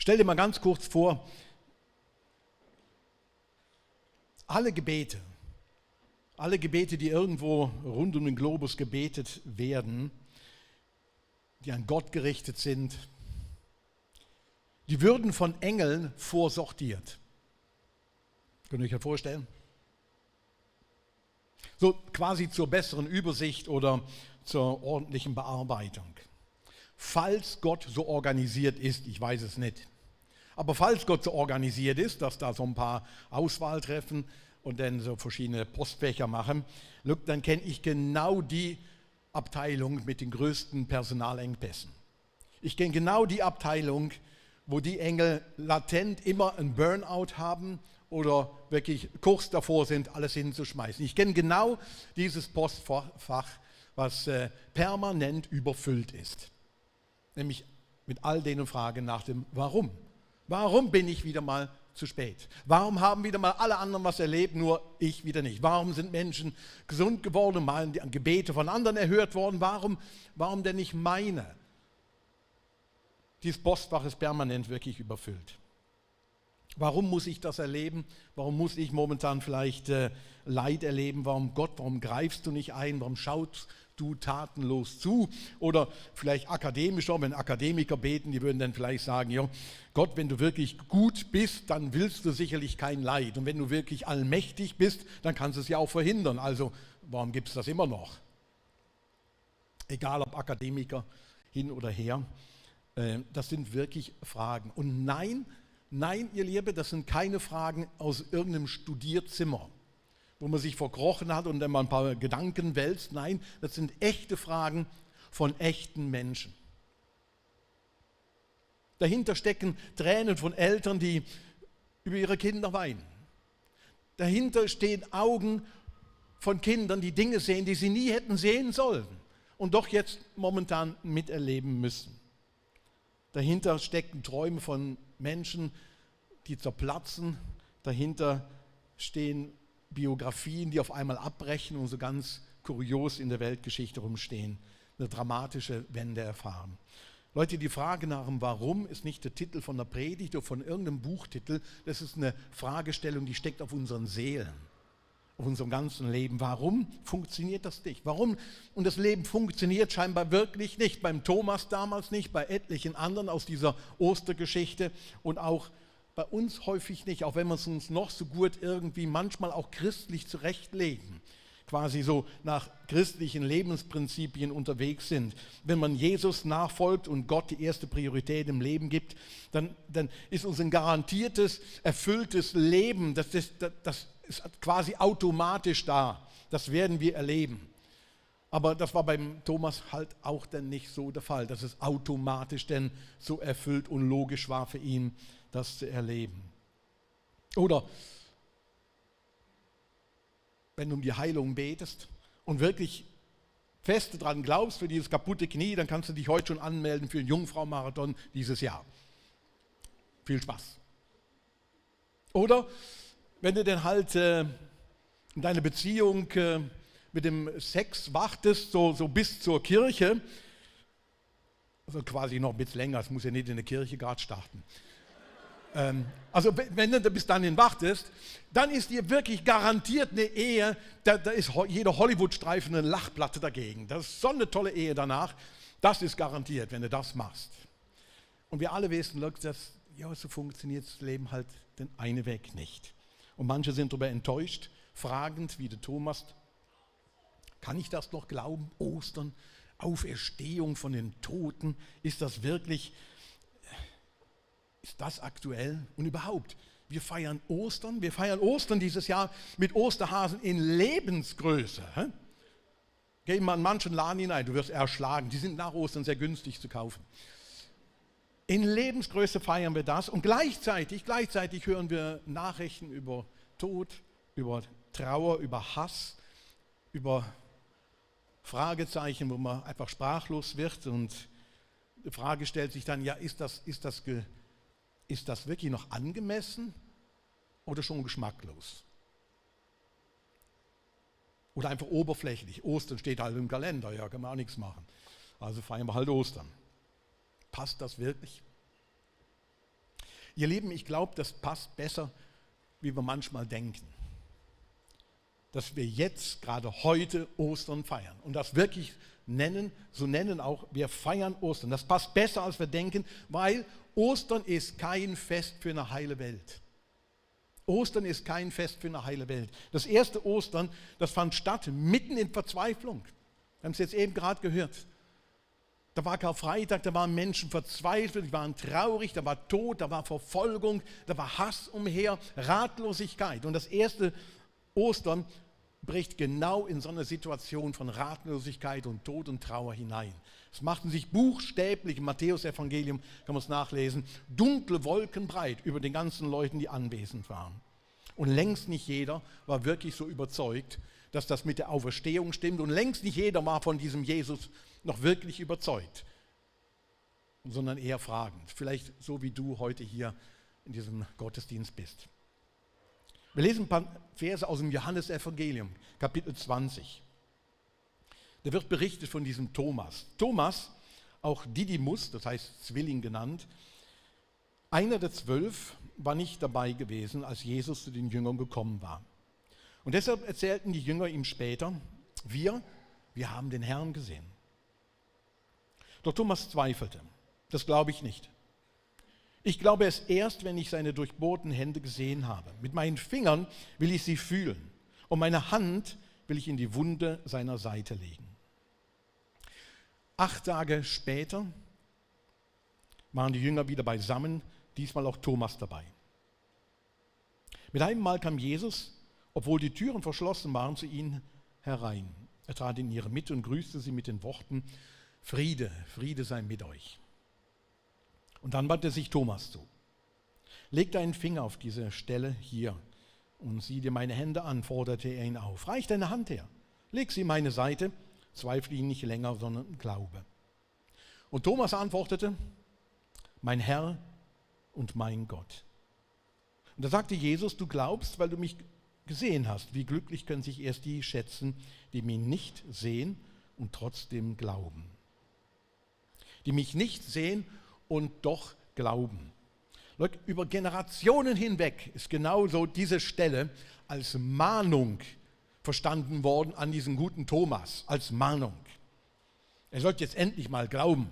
Stell dir mal ganz kurz vor, alle Gebete, die irgendwo rund um den Globus gebetet werden, die an Gott gerichtet sind, die würden von Engeln vorsortiert. Könnt ihr euch das vorstellen? So quasi zur besseren Übersicht oder zur ordentlichen Bearbeitung. Falls Gott so organisiert ist, ich weiß es nicht, aber falls Gott so organisiert ist, dass da so ein paar Auswahltreffen und dann so verschiedene Postfächer machen, dann kenne ich genau die Abteilung mit den größten Personalengpässen. Ich kenne genau die Abteilung, wo die Engel latent immer einen Burnout haben oder wirklich kurz davor sind, alles hinzuschmeißen. Ich kenne genau dieses Postfach, was permanent überfüllt ist. Nämlich mit all den Fragen nach dem Warum. Warum bin ich wieder mal zu spät? Warum haben wieder mal alle anderen was erlebt, nur ich wieder nicht? Warum sind Menschen gesund geworden, mal Gebete von anderen erhört worden? Warum denn nicht meine? Dieses Postfach ist permanent wirklich überfüllt. Warum muss ich das erleben? Warum muss ich momentan vielleicht Leid erleben? Warum greifst du nicht ein? Warum schaust du tatenlos zu? Oder vielleicht akademischer, wenn Akademiker beten, die würden dann vielleicht sagen, ja, Gott, wenn du wirklich gut bist, dann willst du sicherlich kein Leid. Und wenn du wirklich allmächtig bist, dann kannst du es ja auch verhindern. Also warum gibt es das immer noch? Egal ob Akademiker hin oder her, das sind wirklich Fragen. Und nein, ihr Lieben, das sind keine Fragen aus irgendeinem Studierzimmer, wo man sich verkrochen hat und dann mal ein paar Gedanken wälzt. Nein, das sind echte Fragen von echten Menschen. Dahinter stecken Tränen von Eltern, die über ihre Kinder weinen. Dahinter stehen Augen von Kindern, die Dinge sehen, die sie nie hätten sehen sollen und doch jetzt momentan miterleben müssen. Dahinter stecken Träume von Menschen, die zerplatzen. Dahinter stehen Biografien, die auf einmal abbrechen und so ganz kurios in der Weltgeschichte rumstehen. Eine dramatische Wende erfahren. Leute, die Frage nach dem Warum ist nicht der Titel von der Predigt oder von irgendeinem Buchtitel. Das ist eine Fragestellung, die steckt auf unseren Seelen, auf unserem ganzen Leben. Warum funktioniert das nicht? Warum? Und das Leben funktioniert scheinbar wirklich nicht. Beim Thomas damals nicht, bei etlichen anderen aus dieser Ostergeschichte und auch bei uns häufig nicht, auch wenn wir es uns noch so gut irgendwie manchmal auch christlich zurechtlegen, quasi so nach christlichen Lebensprinzipien unterwegs sind. Wenn man Jesus nachfolgt und Gott die erste Priorität im Leben gibt, dann ist uns ein garantiertes, erfülltes Leben, das ist quasi automatisch da. Das werden wir erleben. Aber das war beim Thomas halt auch dann nicht so der Fall, dass es automatisch denn so erfüllt und logisch war für ihn, das zu erleben. Oder wenn du um die Heilung betest und wirklich fest daran glaubst für dieses kaputte Knie, dann kannst du dich heute schon anmelden für den Jungfrau-Marathon dieses Jahr. Viel Spaß. Oder wenn du dann halt in deine Beziehung mit dem Sex wartest, so bis zur Kirche, also quasi noch ein bisschen länger, es muss ja nicht in der Kirche gerade starten. Also wenn du bis dahin wartest, dann ist dir wirklich garantiert eine Ehe, da ist jeder Hollywood-Streifen eine Lachplatte dagegen. Das ist so eine tolle Ehe danach, das ist garantiert, wenn du das machst. Und wir alle wissen, so funktioniert das Leben halt den einen Weg nicht. Und manche sind darüber enttäuscht, fragend wie der Thomas, kann ich das noch glauben? Ostern, Auferstehung von den Toten, ist das wirklich... Ist das aktuell? Und überhaupt, wir feiern Ostern dieses Jahr mit Osterhasen in Lebensgröße. Geh mal in manchen Laden hinein, du wirst erschlagen. Die sind nach Ostern sehr günstig zu kaufen. In Lebensgröße feiern wir das und gleichzeitig hören wir Nachrichten über Tod, über Trauer, über Hass, über Fragezeichen, wo man einfach sprachlos wird und die Frage stellt sich dann, ja, ist das wirklich noch angemessen oder schon geschmacklos? Oder einfach oberflächlich. Ostern steht halt im Kalender, ja, kann man auch nichts machen. Also feiern wir halt Ostern. Passt das wirklich? Ihr Lieben, ich glaube, das passt besser, wie wir manchmal denken. Dass wir jetzt, gerade heute, Ostern feiern. Und das wirklich nennen auch, wir feiern Ostern. Das passt besser, als wir denken, weil Ostern ist kein Fest für eine heile Welt. Ostern ist kein Fest für eine heile Welt. Das erste Ostern, das fand statt mitten in Verzweiflung. Wir haben es jetzt eben gerade gehört. Da war Karfreitag, da waren Menschen verzweifelt, die waren traurig, da war Tod, da war Verfolgung, da war Hass umher, Ratlosigkeit. Und das erste Ostern bricht genau in so eine Situation von Ratlosigkeit und Tod und Trauer hinein. Es machten sich buchstäblich, im Matthäus-Evangelium kann man es nachlesen, dunkle Wolken breit über den ganzen Leuten, die anwesend waren. Und längst nicht jeder war wirklich so überzeugt, dass das mit der Auferstehung stimmt. Und längst nicht jeder war von diesem Jesus noch wirklich überzeugt, sondern eher fragend. Vielleicht so wie du heute hier in diesem Gottesdienst bist. Wir lesen ein paar Verse aus dem Johannesevangelium, Kapitel 20. Da wird berichtet von diesem Thomas. Thomas, auch Didymus, das heißt Zwilling genannt, einer der 12, war nicht dabei gewesen, als Jesus zu den Jüngern gekommen war. Und deshalb erzählten die Jünger ihm später, wir haben den Herrn gesehen. Doch Thomas zweifelte. Das glaube ich nicht. Ich glaube es erst, wenn ich seine durchbohrten Hände gesehen habe. Mit meinen Fingern will ich sie fühlen und meine Hand will ich in die Wunde seiner Seite legen. 8 Tage später waren die Jünger wieder beisammen, diesmal auch Thomas dabei. Mit einem Mal kam Jesus, obwohl die Türen verschlossen waren, zu ihnen herein. Er trat in ihre Mitte und grüßte sie mit den Worten, Friede, Friede sei mit euch. Und dann wandte sich Thomas zu. Leg deinen Finger auf diese Stelle hier und sieh dir meine Hände an, forderte er ihn auf. Reich deine Hand her, leg sie in meine Seite, zweifle ihn nicht länger, sondern glaube. Und Thomas antwortete, mein Herr und mein Gott. Und da sagte Jesus, du glaubst, weil du mich gesehen hast. Wie glücklich können sich erst die schätzen, die mich nicht sehen und trotzdem glauben. Die mich nicht sehen und doch glauben. Leute, über Generationen hinweg ist genauso diese Stelle als Mahnung verstanden worden an diesen guten Thomas, als Mahnung. Er sollte jetzt endlich mal glauben.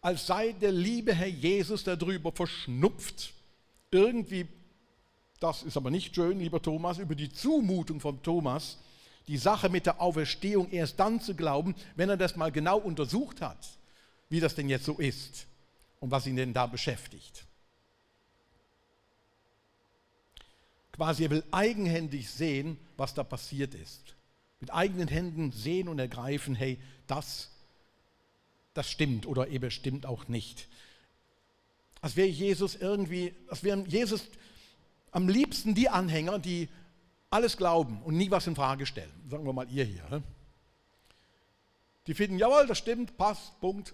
Als sei der liebe Herr Jesus darüber verschnupft. Irgendwie, das ist aber nicht schön, lieber Thomas, über die Zumutung von Thomas, die Sache mit der Auferstehung erst dann zu glauben, wenn er das mal genau untersucht hat, wie das denn jetzt so ist und was ihn denn da beschäftigt. Quasi, er will eigenhändig sehen, was da passiert ist. Mit eigenen Händen sehen und ergreifen, hey, das stimmt oder eben stimmt auch nicht. Als wären Jesus am liebsten die Anhänger, die alles glauben und nie was in Frage stellen. Sagen wir mal ihr hier. Die finden, jawohl, das stimmt, passt, Punkt.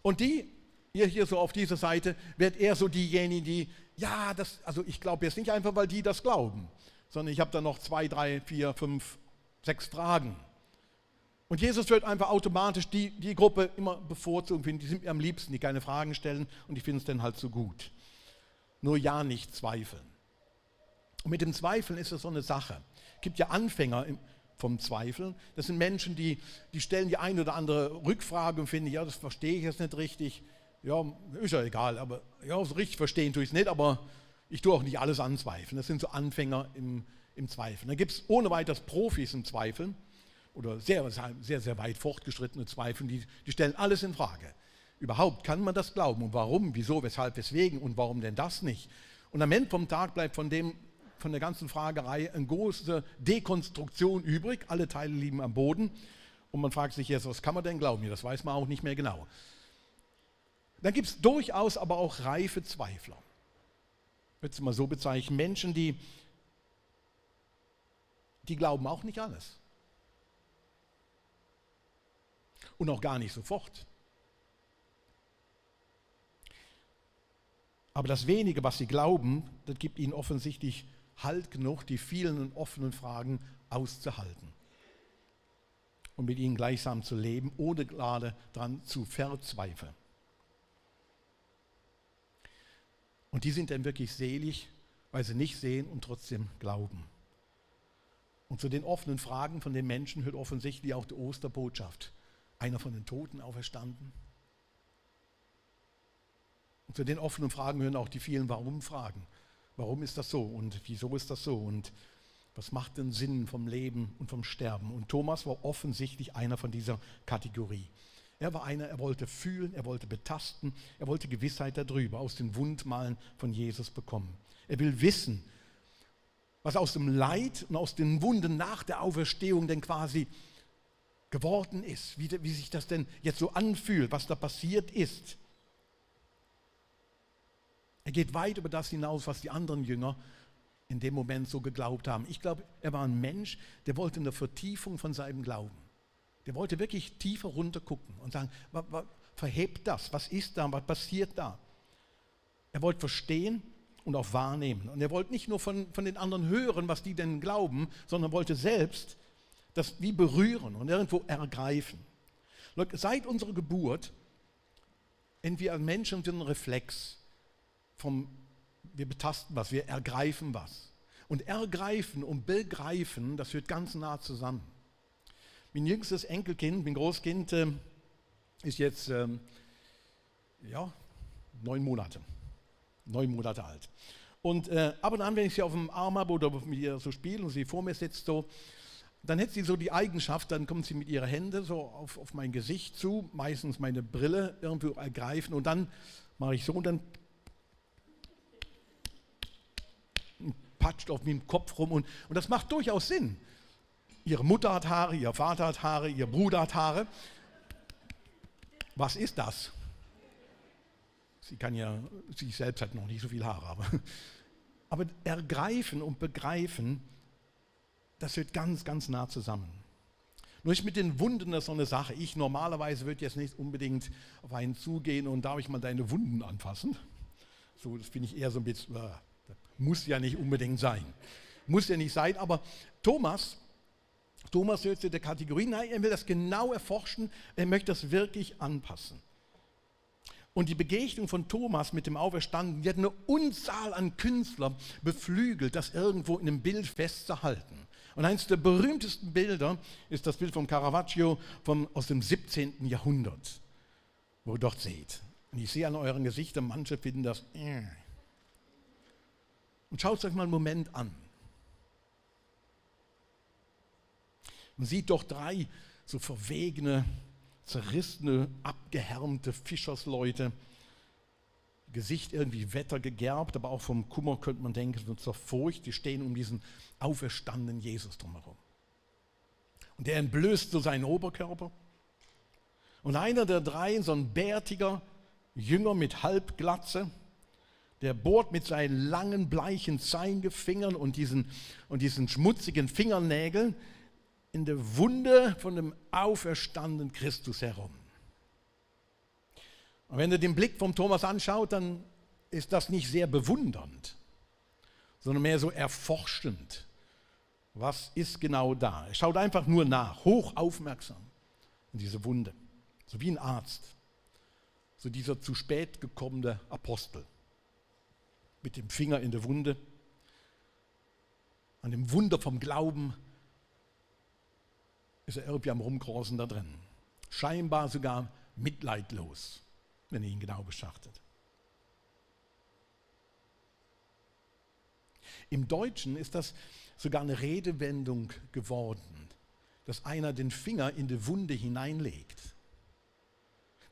Und ihr hier so auf dieser Seite, wird eher so diejenigen, die, also ich glaube jetzt nicht einfach, weil die das glauben, sondern ich habe da noch 2, 3, 4, 5, 6 Fragen. Und Jesus wird einfach automatisch die Gruppe immer bevorzugen finden, die sind mir am liebsten, die keine Fragen stellen und die finden es dann halt so gut. Nur ja nicht zweifeln. Und mit dem Zweifeln ist es so eine Sache. Es gibt ja Anfänger vom Zweifeln. Das sind Menschen, die stellen die eine oder andere Rückfrage und finden, ja, das verstehe ich jetzt nicht richtig. Ja, ist ja egal, aber ja, so richtig verstehen tue ich es nicht, aber ich tue auch nicht alles anzweifeln. Das sind so Anfänger im Zweifeln. Dann gibt es ohne weiteres Profis im Zweifeln oder sehr, sehr, sehr weit fortgeschrittene Zweifeln, die stellen alles in Frage. Überhaupt, kann man das glauben? Und warum, wieso, weshalb, weswegen und warum denn das nicht? Und am Ende vom Tag bleibt von der ganzen Fragerei eine große Dekonstruktion übrig. Alle Teile liegen am Boden. Und man fragt sich jetzt, was kann man denn glauben? Das weiß man auch nicht mehr genau. Dann gibt es durchaus aber auch reife Zweifler. Ich würde es mal so bezeichnen. Menschen, die glauben auch nicht alles. Und auch gar nicht sofort. Aber das Wenige, was sie glauben, das gibt ihnen offensichtlich Halt genug, die vielen und offenen Fragen auszuhalten. Und mit ihnen gleichsam zu leben, ohne gerade daran zu verzweifeln. Und die sind dann wirklich selig, weil sie nicht sehen und trotzdem glauben. Und zu den offenen Fragen von den Menschen hört offensichtlich auch die Osterbotschaft. Einer von den Toten auferstanden. Und zu den offenen Fragen hören auch die vielen Warum-Fragen. Warum ist das so und wieso ist das so und was macht den Sinn vom Leben und vom Sterben? Und Thomas war offensichtlich einer von dieser Kategorie. Er war einer, er wollte fühlen, er wollte betasten, er wollte Gewissheit darüber, aus den Wundmalen von Jesus bekommen. Er will wissen, was aus dem Leid und aus den Wunden nach der Auferstehung denn quasi geworden ist, wie sich das denn jetzt so anfühlt, was da passiert ist. Er geht weit über das hinaus, was die anderen Jünger in dem Moment so geglaubt haben. Ich glaube, er war ein Mensch, der wollte eine Vertiefung von seinem Glauben. Der wollte wirklich tiefer runter gucken und sagen, verhebt das, was ist da, was passiert da? Er wollte verstehen und auch wahrnehmen. Und er wollte nicht nur von den anderen hören, was die denn glauben, sondern wollte selbst das wie berühren und irgendwo ergreifen. Seit unserer Geburt sind wir als Menschen so einen Reflex wir betasten was, wir ergreifen was. Und ergreifen und begreifen, das hört ganz nah zusammen. Mein jüngstes Enkelkind, mein Großkind, ist jetzt 9 Monate. 9 Monate alt. Und ab und an, wenn ich sie auf dem Arm habe oder mit ihr so spiele und sie vor mir sitzt, so, dann hat sie so die Eigenschaft, dann kommt sie mit ihren Händen so auf mein Gesicht zu, meistens meine Brille irgendwo ergreifen und dann mache ich so und dann patscht auf meinem Kopf rum und das macht durchaus Sinn. Ihre Mutter hat Haare, ihr Vater hat Haare, ihr Bruder hat Haare. Was ist das? Sie selbst hat noch nicht so viel Haare, aber ergreifen und begreifen, das wird ganz, ganz nah zusammen. Nur ist mit den Wunden das so eine Sache. Ich normalerweise würde jetzt nicht unbedingt auf einen zugehen und darf ich mal deine Wunden anfassen. So, das finde ich eher so ein bisschen, muss ja nicht unbedingt sein. Muss ja nicht sein, aber Thomas hört zu der Kategorie, nein, er will das genau erforschen, er möchte das wirklich anpassen. Und die Begegnung von Thomas mit dem Auferstandenen, die hat eine Unzahl an Künstlern beflügelt, das irgendwo in einem Bild festzuhalten. Und eines der berühmtesten Bilder ist das Bild von Caravaggio aus dem 17. Jahrhundert, wo ihr dort seht. Und ich sehe an euren Gesichtern, manche finden das. Und schaut es euch mal einen Moment an. Man sieht doch 3 so verwegene, zerrissene, abgehärmte Fischersleute. Gesicht irgendwie wettergegerbt, aber auch vom Kummer könnte man denken, so zur Furcht. Die stehen um diesen auferstandenen Jesus drumherum. Und der entblößt so seinen Oberkörper. Und einer der 3, so ein bärtiger Jünger mit Halbglatze, der bohrt mit seinen langen, bleichen Zeigefingern und diesen schmutzigen Fingernägeln in der Wunde von dem auferstandenen Christus herum. Und wenn du den Blick vom Thomas anschaut, dann ist das nicht sehr bewundernd, sondern mehr so erforschend. Was ist genau da? Er schaut einfach nur nach, hoch aufmerksam in diese Wunde, so wie ein Arzt, so dieser zu spät gekommene Apostel. Mit dem Finger in der Wunde, an dem Wunder vom Glauben ist er irgendwie am Rumkrausen da drin. Scheinbar sogar mitleidlos, wenn ihr ihn genau betrachtet. Im Deutschen ist das sogar eine Redewendung geworden, dass einer den Finger in die Wunde hineinlegt.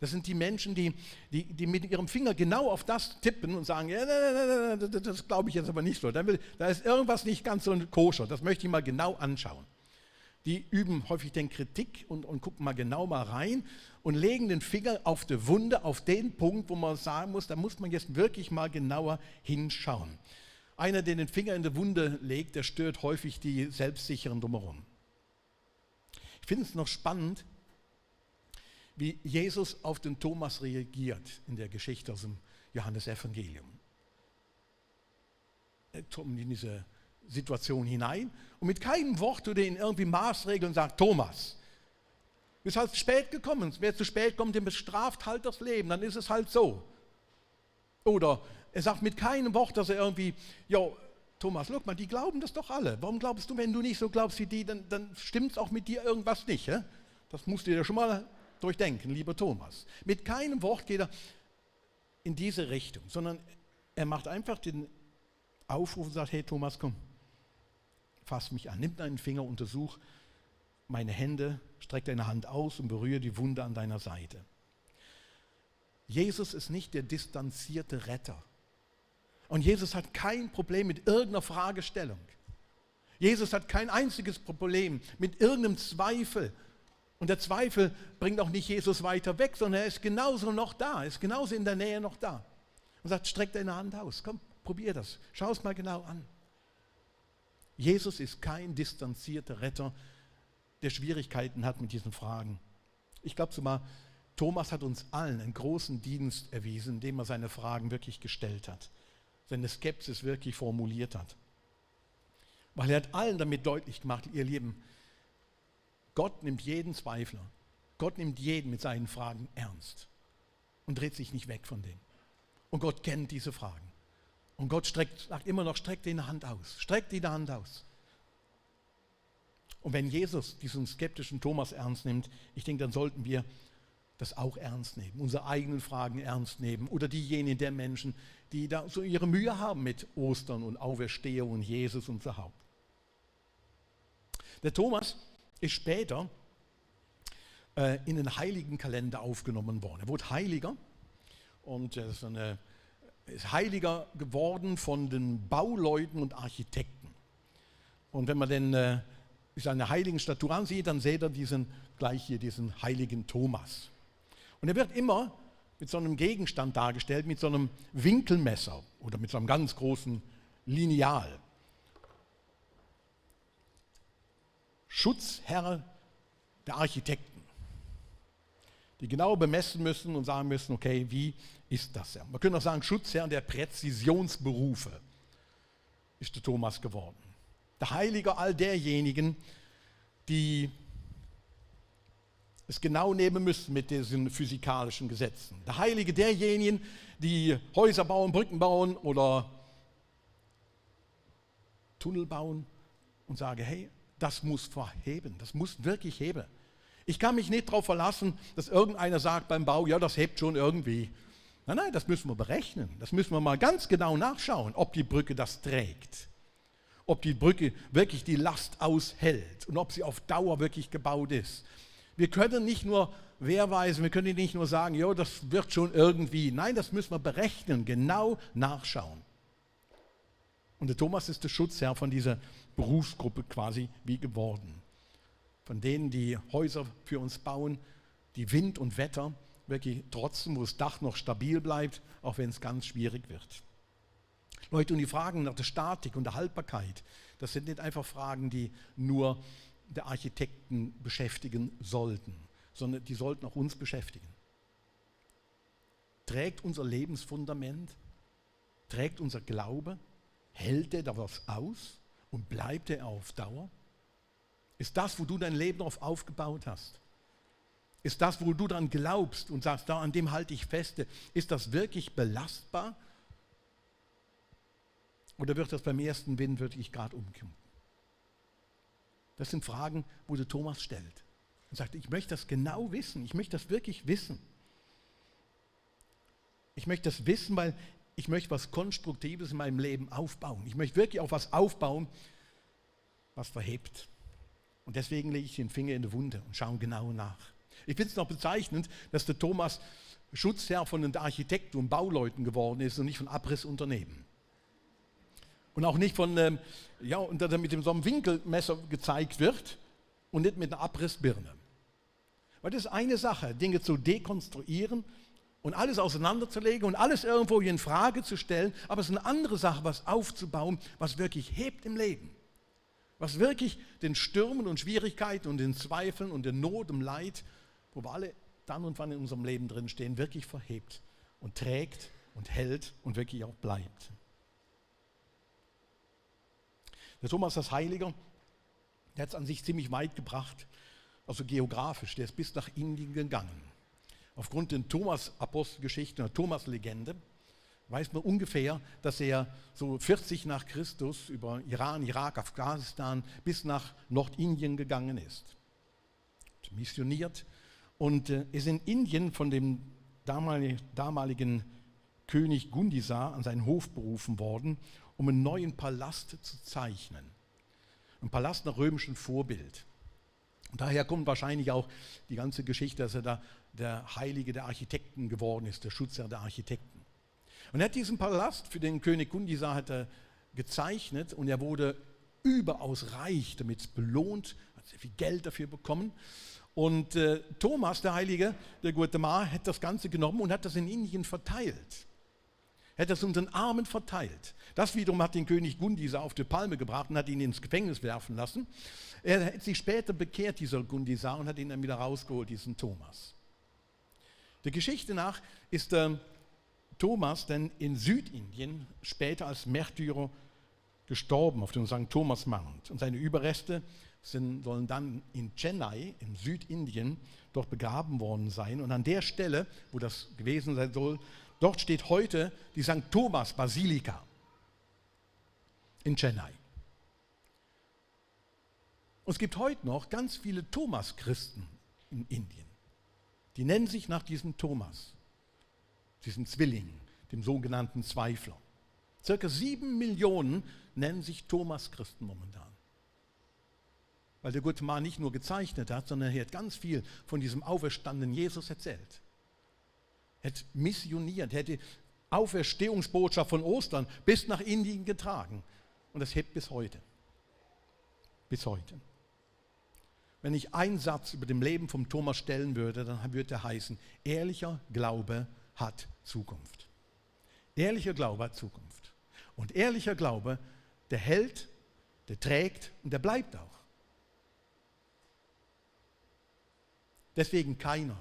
Das sind die Menschen, die mit ihrem Finger genau auf das tippen und sagen, ja, das glaube ich jetzt aber nicht so. Da ist irgendwas nicht ganz so koscher, das möchte ich mal genau anschauen. Die üben häufig den Kritik und gucken mal genau mal rein und legen den Finger auf die Wunde, auf den Punkt, wo man sagen muss, da muss man jetzt wirklich mal genauer hinschauen. Einer, der den Finger in die Wunde legt, der stört häufig die Selbstsicheren drumherum. Ich finde es noch spannend, wie Jesus auf den Thomas reagiert in der Geschichte aus dem Johannesevangelium. Er kommt in diese Situation hinein und mit keinem Wort tut er ihn irgendwie maßregeln und sagt, Thomas, du bist halt spät gekommen, wer zu spät kommt, dem bestraft halt das Leben, dann ist es halt so. Oder er sagt mit keinem Wort, dass er irgendwie, ja, Thomas, guck mal, die glauben das doch alle. Warum glaubst du, wenn du nicht so glaubst wie die, dann stimmt es auch mit dir irgendwas nicht. Ja? Das musst du dir schon mal durchdenken, lieber Thomas. Mit keinem Wort geht er in diese Richtung, sondern er macht einfach den Aufruf und sagt, hey Thomas, komm, fass mich an, nimm deinen Finger, untersuch meine Hände, streck deine Hand aus und berühre die Wunde an deiner Seite. Jesus ist nicht der distanzierte Retter. Und Jesus hat kein Problem mit irgendeiner Fragestellung. Jesus hat kein einziges Problem mit irgendeinem Zweifel. Und der Zweifel bringt auch nicht Jesus weiter weg, sondern er ist genauso noch da, ist genauso in der Nähe noch da. Und sagt, streck deine Hand aus, komm, probier das, schau es mal genau an. Jesus ist kein distanzierter Retter, der Schwierigkeiten hat mit diesen Fragen. Ich glaube sogar, Thomas hat uns allen einen großen Dienst erwiesen, indem er seine Fragen wirklich gestellt hat, seine Skepsis wirklich formuliert hat. Weil er hat allen damit deutlich gemacht, ihr Lieben, Gott nimmt jeden Zweifler, Gott nimmt jeden mit seinen Fragen ernst und dreht sich nicht weg von denen. Und Gott kennt diese Fragen. Und Gott sagt immer noch, streck dir eine Hand aus, streck dir die Hand aus. Und wenn Jesus diesen skeptischen Thomas ernst nimmt, ich denke, dann sollten wir das auch ernst nehmen, unsere eigenen Fragen ernst nehmen oder diejenigen der Menschen, die da so ihre Mühe haben mit Ostern und Auferstehung und Jesus und so Haupt. Der Thomas ist später in den Heiligenkalender aufgenommen worden. Er wurde Heiliger und ist Heiliger geworden von den Bauleuten und Architekten. Und wenn man denn seine heiligen Statue ansieht, dann seht er gleich hier diesen heiligen Thomas. Und er wird immer mit so einem Gegenstand dargestellt, mit so einem Winkelmesser oder mit so einem ganz großen Lineal. Schutzherr der Architekten, die genau bemessen müssen und sagen müssen, okay, wie ist das? Ja? Man könnte auch sagen, Schutzherr der Präzisionsberufe ist der Thomas geworden. Der Heiliger all derjenigen, die es genau nehmen müssen mit diesen physikalischen Gesetzen. Der Heilige derjenigen, die Häuser bauen, Brücken bauen oder Tunnel bauen und sagen, hey, das muss verheben, das muss wirklich heben. Ich kann mich nicht darauf verlassen, dass irgendeiner sagt beim Bau, ja, das hebt schon irgendwie. Nein, das müssen wir berechnen. Das müssen wir mal ganz genau nachschauen, ob die Brücke das trägt. Ob die Brücke wirklich die Last aushält und ob sie auf Dauer wirklich gebaut ist. Wir können nicht nur wehrweisen, wir können nicht nur sagen, ja, das wird schon irgendwie. Nein, das müssen wir berechnen, genau nachschauen. Und der Thomas ist der Schutzherr von dieser Berufsgruppe quasi wie geworden. Von denen, die Häuser für uns bauen, die Wind und Wetter wirklich trotzen, wo das Dach noch stabil bleibt, auch wenn es ganz schwierig wird. Leute, und die Fragen nach der Statik und der Haltbarkeit, das sind nicht einfach Fragen, die nur der Architekten beschäftigen sollten, sondern die sollten auch uns beschäftigen. Trägt unser Lebensfundament, trägt unser Glaube, hält er da was aus und bleibt er auf Dauer? Ist das, wo du dein Leben darauf aufgebaut hast? Ist das, wo du daran glaubst und sagst, da an dem halte ich fest, ist das wirklich belastbar? Oder wird das beim ersten Wind wirklich gerade umkippen? Das sind Fragen, wo der Thomas stellt und sagt, ich möchte das genau wissen, ich möchte das wirklich wissen. Ich möchte das wissen, weil ich möchte was Konstruktives in meinem Leben aufbauen. Ich möchte wirklich auf was aufbauen, was verhebt. Und deswegen lege ich den Finger in die Wunde und schaue genau nach. Ich finde es noch bezeichnend, dass der Thomas Schutzherr von den Architekten und Bauleuten geworden ist und nicht von Abrissunternehmen. Und auch nicht von, und dass er mit so einem Winkelmesser gezeigt wird und nicht mit einer Abrissbirne. Weil das ist eine Sache, Dinge zu dekonstruieren und alles auseinanderzulegen und alles irgendwo in Frage zu stellen, aber es ist eine andere Sache, was aufzubauen, was wirklich hebt im Leben. Was wirklich den Stürmen und Schwierigkeiten und den Zweifeln und den Not und Leid, wo wir alle dann und wann in unserem Leben drin stehen, wirklich verhebt und trägt und hält und wirklich auch bleibt. Der Thomas als Heiliger, der hat es an sich ziemlich weit gebracht, also geografisch, der ist bis nach Indien gegangen. Aufgrund der Thomas-Apostelgeschichte, der Thomas-Legende, weiß man ungefähr, dass er so 40 nach Christus über Iran, Irak, Afghanistan bis nach Nordindien gegangen ist. Missioniert und ist in Indien von dem damaligen König Gundisar an seinen Hof berufen worden, um einen neuen Palast zu zeichnen. Ein Palast nach römischem Vorbild. Und daher kommt wahrscheinlich auch die ganze Geschichte, dass er da der Heilige der Architekten geworden ist, der Schutzherr der Architekten. Und er hat diesen Palast für den König Gundisar hat er gezeichnet und er wurde überaus reich, damit belohnt, hat sehr viel Geld dafür bekommen. Und Thomas, der Heilige, der gute Mann, hat das Ganze genommen und hat das in Indien verteilt. Er hat das unter den Armen verteilt. Das wiederum hat den König Gundisar auf die Palme gebracht und hat ihn ins Gefängnis werfen lassen. Er hat sich später bekehrt, dieser Gundisar, und hat ihn dann wieder rausgeholt, diesen Thomas. Der Geschichte nach ist Thomas dann in Südindien später als Märtyrer gestorben auf dem St. Thomas Mount. Und seine Überreste sollen dann in Chennai, in Südindien, dort begraben worden sein. Und an der Stelle, wo das gewesen sein soll, dort steht heute die St. Thomas Basilika in Chennai. Und es gibt heute noch ganz viele Thomas-Christen in Indien. Die nennen sich nach diesem Thomas, diesem Zwilling, dem sogenannten Zweifler. Circa 7 Millionen nennen sich Thomas-Christen momentan. Weil der gute Mann nicht nur gezeichnet hat, sondern er hat ganz viel von diesem auferstandenen Jesus erzählt. Er hat missioniert, er hat die Auferstehungsbotschaft von Ostern bis nach Indien getragen. Und das hebt bis heute. Bis heute. Wenn ich einen Satz über dem Leben von Thomas stellen würde, dann würde er heißen, ehrlicher Glaube hat Zukunft. Ehrlicher Glaube hat Zukunft. Und ehrlicher Glaube, der hält, der trägt und der bleibt auch. Deswegen keiner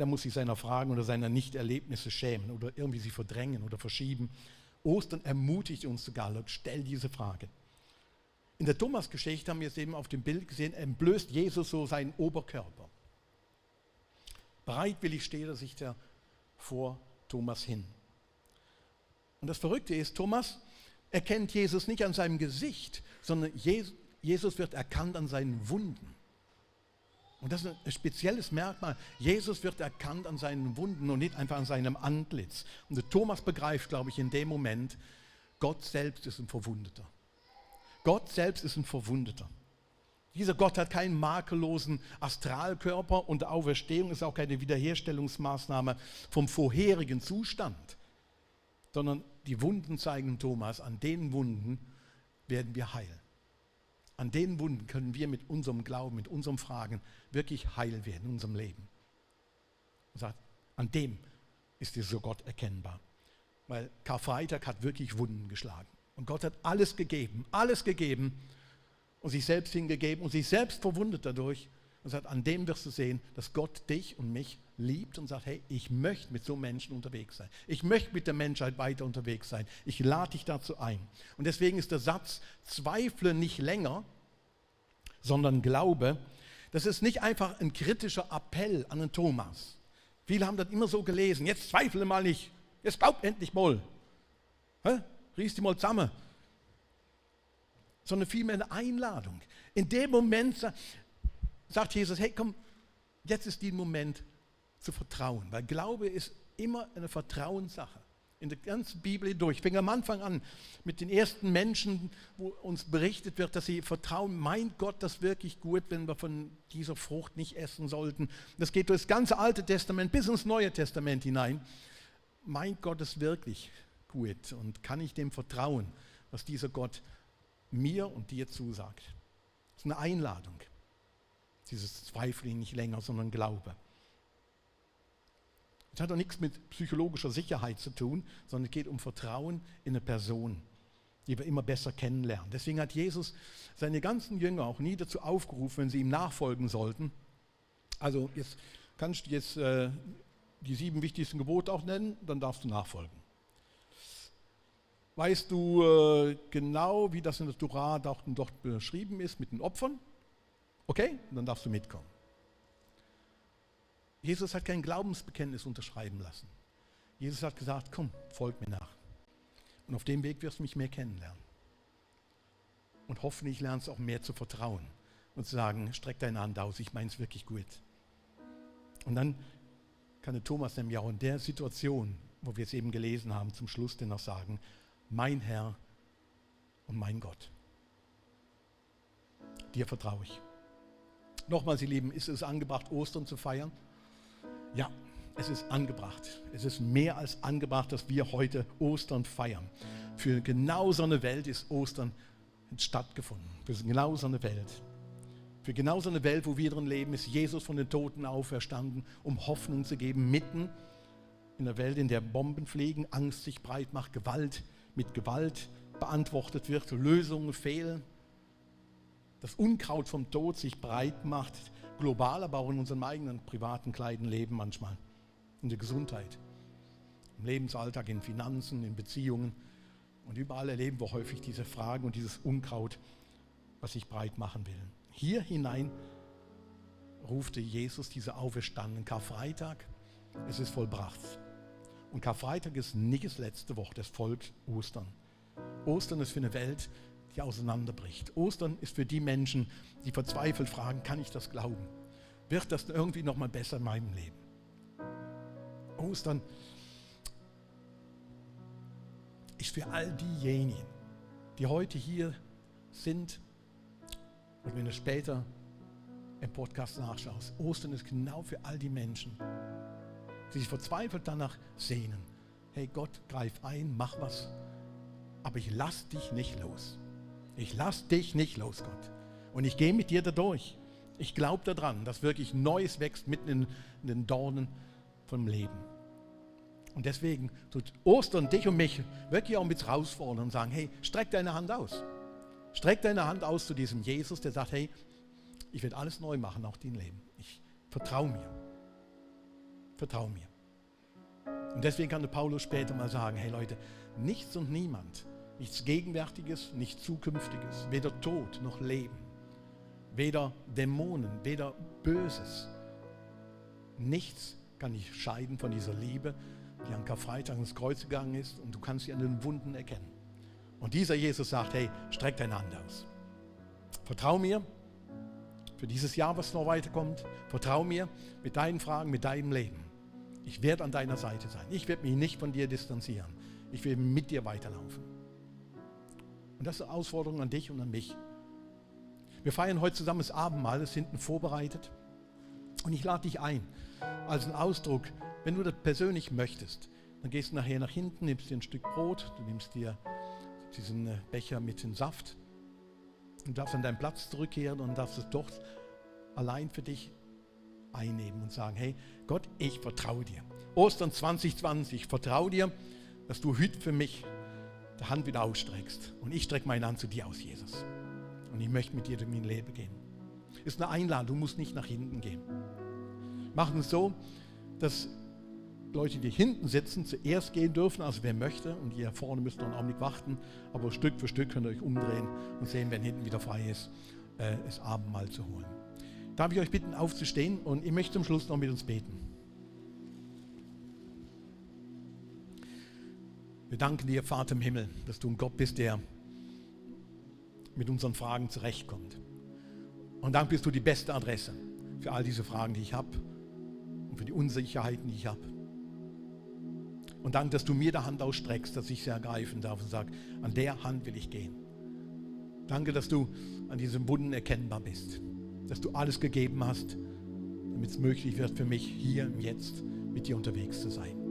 muss sich seiner Fragen oder seiner Nichterlebnisse schämen oder irgendwie sie verdrängen oder verschieben. Ostern ermutigt uns sogar, stell diese Frage. In der Thomas-Geschichte haben wir es eben auf dem Bild gesehen, entblößt Jesus so seinen Oberkörper. Bereitwillig steht er sich da vor Thomas hin. Und das Verrückte ist, Thomas erkennt Jesus nicht an seinem Gesicht, sondern Jesus wird erkannt an seinen Wunden. Und das ist ein spezielles Merkmal. Jesus wird erkannt an seinen Wunden und nicht einfach an seinem Antlitz. Und der Thomas begreift, glaube ich, in dem Moment, Gott selbst ist ein Verwundeter. Gott selbst ist ein Verwundeter. Dieser Gott hat keinen makellosen Astralkörper und Auferstehung ist auch keine Wiederherstellungsmaßnahme vom vorherigen Zustand, sondern die Wunden zeigen Thomas, an den Wunden werden wir heil. An den Wunden können wir mit unserem Glauben, mit unserem Fragen wirklich heil werden in unserem Leben. Und sagt, an dem ist dieser Gott erkennbar. Weil Karfreitag hat wirklich Wunden geschlagen. Und Gott hat alles gegeben und sich selbst hingegeben und sich selbst verwundet dadurch. Und sagt, an dem wirst du sehen, dass Gott dich und mich liebt und sagt, hey, ich möchte mit so Menschen unterwegs sein. Ich möchte mit der Menschheit weiter unterwegs sein. Ich lade dich dazu ein. Und deswegen ist der Satz, zweifle nicht länger, sondern glaube, das ist nicht einfach ein kritischer Appell an den Thomas. Viele haben das immer so gelesen, jetzt zweifle mal nicht, jetzt glaub endlich mal. Riechst dich mal zusammen. Sondern vielmehr eine Einladung. In dem Moment sagt Jesus, hey komm, jetzt ist der Moment zu vertrauen. Weil Glaube ist immer eine Vertrauenssache. In der ganzen Bibel hindurch. Ich fing am Anfang an mit den ersten Menschen, wo uns berichtet wird, dass sie vertrauen, meint Gott das wirklich gut, wenn wir von dieser Frucht nicht essen sollten. Das geht durch das ganze Alte Testament bis ins Neue Testament hinein. Meint Gott es wirklich gut und kann ich dem vertrauen, was dieser Gott mir und dir zusagt? Das ist eine Einladung. Dieses Zweifel nicht länger, sondern Glaube. Es hat auch nichts mit psychologischer Sicherheit zu tun, sondern es geht um Vertrauen in eine Person, die wir immer besser kennenlernen. Deswegen hat Jesus seine ganzen Jünger auch nie dazu aufgerufen, wenn sie ihm nachfolgen sollten. Also jetzt kannst du jetzt die 7 wichtigsten Gebote auch nennen, dann darfst du nachfolgen. Weißt du genau, wie das in der Tora dort beschrieben ist mit den Opfern? Okay, dann darfst du mitkommen. Jesus hat kein Glaubensbekenntnis unterschreiben lassen. Jesus hat gesagt, komm, folg mir nach. Und auf dem Weg wirst du mich mehr kennenlernen. Und hoffentlich lernst du auch mehr zu vertrauen und zu sagen, streck deine Hand aus, ich meine es wirklich gut. Und dann kann der Thomas nämlich auch in der Situation, wo wir es eben gelesen haben, zum Schluss dennoch sagen, mein Herr und mein Gott. Dir vertraue ich. Nochmals, ihr Lieben, ist es angebracht, Ostern zu feiern? Ja, es ist angebracht. Es ist mehr als angebracht, dass wir heute Ostern feiern. Für genau so eine Welt ist Ostern stattgefunden. Für genau so eine Welt. Für genau so eine Welt, wo wir drin leben, ist Jesus von den Toten auferstanden, um Hoffnung zu geben, mitten in einer Welt, in der Bomben fliegen, Angst sich breit macht, Gewalt mit Gewalt beantwortet wird, Lösungen fehlen, das Unkraut vom Tod sich breit macht, global, aber auch in unserem eigenen privaten kleinen Leben manchmal, in der Gesundheit, im Lebensalltag, in Finanzen, in Beziehungen. Und überall erleben wir häufig diese Fragen und dieses Unkraut, was sich breit machen will. Hier hinein rufte Jesus diese Auferstandenen. Karfreitag, es ist vollbracht. Und Karfreitag ist nicht das letzte Wort, es folgt Ostern. Ostern ist für eine Welt, die auseinanderbricht. Ostern ist für die Menschen, die verzweifelt fragen, kann ich das glauben? Wird das irgendwie nochmal besser in meinem Leben? Ostern ist für all diejenigen, die heute hier sind und wenn du später im Podcast nachschaust. Ostern ist genau für all die Menschen, die sich verzweifelt danach sehnen. Hey Gott, greif ein, mach was, aber ich lass dich nicht los. Ich lass dich nicht los, Gott. Und ich gehe mit dir da durch. Ich glaube daran, dass wirklich Neues wächst mitten in den Dornen vom Leben. Und deswegen tut Ostern dich und mich wirklich auch mit herausfordern und sagen, hey, streck deine Hand aus. Streck deine Hand aus zu diesem Jesus, der sagt, hey, ich werde alles neu machen, auch dein Leben. Ich vertraue mir. Vertraue mir. Und deswegen kann der Paulus später mal sagen, hey Leute, nichts und niemand, nichts Gegenwärtiges, nichts Zukünftiges, weder Tod noch Leben, weder Dämonen, weder Böses. Nichts kann dich scheiden von dieser Liebe, die an Karfreitag ins Kreuz gegangen ist und du kannst sie an den Wunden erkennen. Und dieser Jesus sagt, hey, streck deine Hand aus. Vertrau mir für dieses Jahr, was noch weiterkommt. Vertrau mir mit deinen Fragen, mit deinem Leben. Ich werde an deiner Seite sein. Ich werde mich nicht von dir distanzieren. Ich will mit dir weiterlaufen. Und das ist eine Herausforderung an dich und an mich. Wir feiern heute zusammen das Abendmahl, das ist hinten vorbereitet. Und ich lade dich ein, als einen Ausdruck, wenn du das persönlich möchtest, dann gehst du nachher nach hinten, nimmst dir ein Stück Brot, du nimmst dir diesen Becher mit dem Saft und darfst an deinen Platz zurückkehren und darfst es dort allein für dich einnehmen und sagen, hey Gott, ich vertraue dir. Ostern 2020, ich vertraue dir, dass du heute für mich die Hand wieder ausstreckst. Und ich strecke meine Hand zu dir aus, Jesus. Und ich möchte mit dir durch mein Leben gehen. Ist eine Einladung, du musst nicht nach hinten gehen. Machen es so, dass Leute, die hinten sitzen, zuerst gehen dürfen, also wer möchte. Und ihr vorne müsst noch einen Augenblick warten. Aber Stück für Stück könnt ihr euch umdrehen und sehen, wenn hinten wieder frei ist, das Abendmahl zu holen. Darf ich euch bitten, aufzustehen und ich möchte zum Schluss noch mit uns beten. Wir danken dir, Vater im Himmel, dass du ein Gott bist, der mit unseren Fragen zurechtkommt. Und danke bist du die beste Adresse für all diese Fragen, die ich habe und für die Unsicherheiten, die ich habe. Und danke, dass du mir die Hand ausstreckst, dass ich sie ergreifen darf und sage, an der Hand will ich gehen. Danke, dass du an diesem Wunden erkennbar bist, dass du alles gegeben hast, damit es möglich wird für mich, hier und jetzt mit dir unterwegs zu sein.